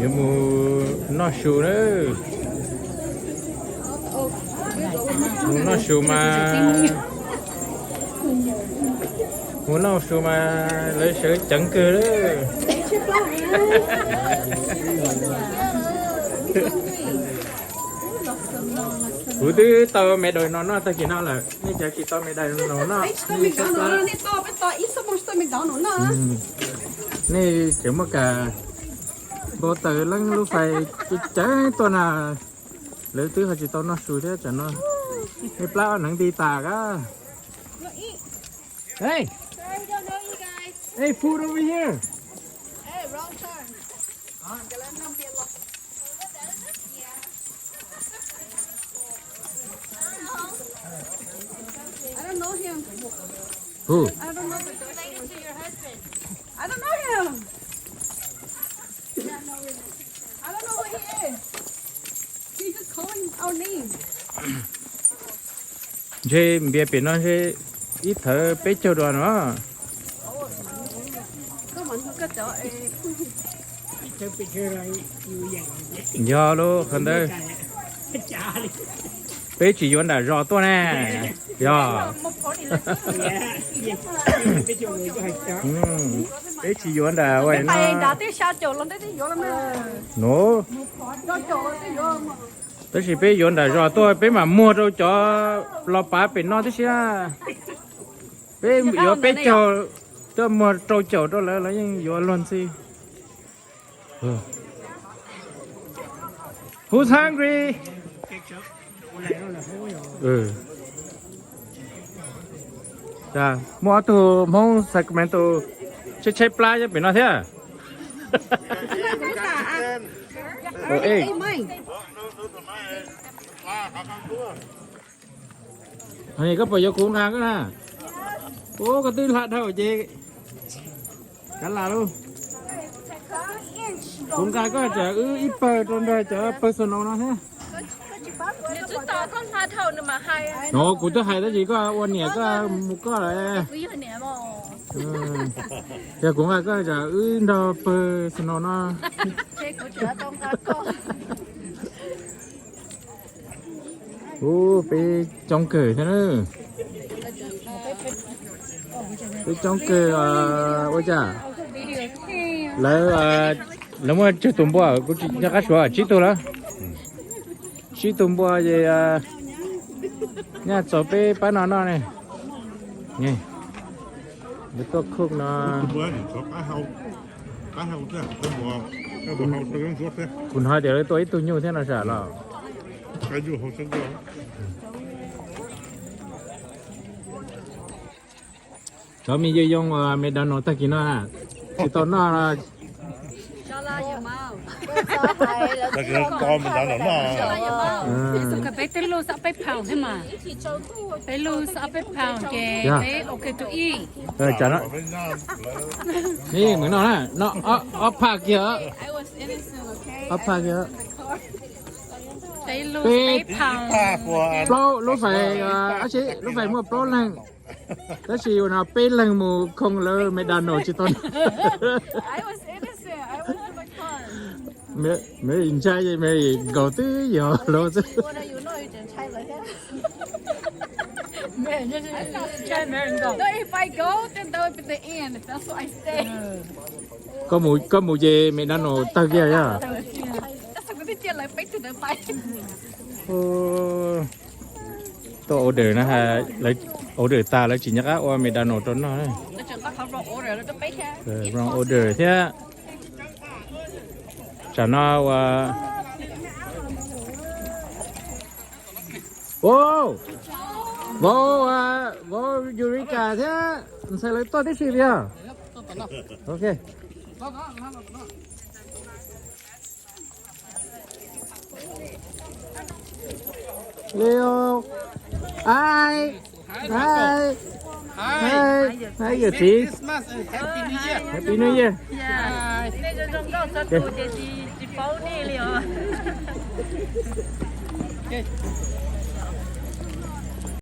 Yuav mus noj su na. Mus noj su mas, mus noj su mas lawv sawv ceev kawg lawm. Kuv twb tau me dais no noj tag kis no lawm, nej cov tsis tau me dais no noj, nej tseem muaj kam npau taws leej lub fais ceev ceev tuaj na. Lawv twb ho tsis tau noj su thiab tsam no. Nej plab neev nti tas kab. Hey, hey, food over here. I don't know him. Who? I don't know. I don't know him. I don't know who he is. He's just calling our name. Ntshe npias pem no ntshe ib thawv peb caug dua no. Yog lub qhov ntawd. Peb tsis yuav nram zos tuaj ne. Yog. Peb tsis yuav nram ua no. No. Tab sis peb yuav nram zos tuaj peb mam muag rau cov los pav pem no tib si. Peb yuav peb caug, coj muag rau caum rau lawv, lawv yeej yuav luag ntxhi. Who's hungry? Muaj ob tug Hmoob Sacramento tshaib tshaib plab nyob pem no thiab. Koj puas yuav kuv nqa koj na? Ua koj twb hla dhau ces kav lam lauj. Kuv nqa koj tsam wb ib pawg rau nrog cov personal no thiab. No kuv twb hais tab sis koj ua niam koj mus koj lawm. Yog kuv nqa koj tsam wb nrog personal no. Ub, peb coob kawg thiab na. Peb coob kawg ua cas? Lawv, lawv muaj tsawg tus npua, kuv tsis nco qab suav, tsib tug lawm. Tsib tug npua ces nyaj txaus peb pab no noj ne. Lawv tuaj cook no. Kuv hnov tias lawv tua ib tug nyuj thiab no sam los. Cov me yog yoo uas McDonald tag kis no na, tsis tau noj. Peb lub xav peb pound thiab mas. Peb lub xav peb pound ces peb ok to eat. Mws no na, no ob phaj kiag. Ob phaj kiag. Peb, plaub lub fais, lub fais muaj plaub leeg. Tab sis ua no peb leeg mus khoo lawv McDonald tsis tau. Mary ntshai, Mary nkaus twb yog lawv xwb. Koj mus ces McDonald tawg kiag yog. Tuaj order na, order tas lawv tsis nco qab ua McDonald rau noj. Wrong order thiab. Tsam no ua, vauv, vauv Eureka thiab ntxhais lawv tuaj tib si yog. Ok. Leo. Hi. Hi. Hi. Hi, your sis. Happy New Year. Happy New Year. Tsis paub nej li os.